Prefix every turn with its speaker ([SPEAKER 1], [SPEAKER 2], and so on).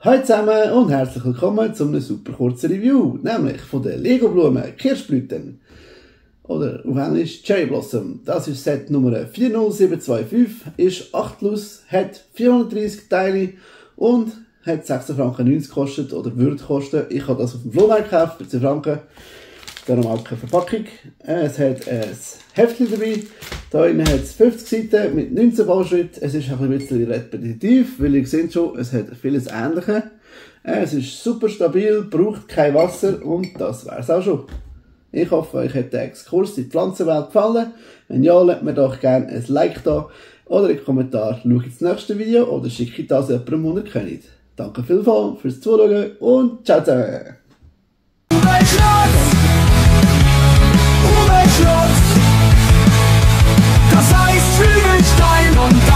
[SPEAKER 1] Hallo zusammen und herzlich willkommen zu einem super kurzen Review, nämlich von der Lego-Blume Kirschblüten oder auf Englisch Cherry Blossom. Das ist Set Nummer 40725, ist 8 plus, hat 430 Teile und hat 16,90 Franken gekostet oder würde kosten. Ich habe das auf dem Flohmarkt gekauft für 10 Franken. Da noch keine Verpackung. Es hat ein Heftchen dabei. Da innen hat es 50 Seiten mit 19 Bauschritten. Es ist ein bisschen repetitiv, weil ihr seht schon, es hat vieles Ähnliches. Es ist super stabil, braucht kein Wasser und das wäre es auch schon. Ich hoffe, euch hat der Exkurs in die Pflanzenwelt gefallen. Wenn ja, lasst mir doch gerne ein Like da oder einen Kommentar. Schaut das nächste Video oder schickt das jemandem, den ihr kennt. Danke vielmals fürs Zuschauen und ciao zusammen.
[SPEAKER 2] Das heißt Flügelstein und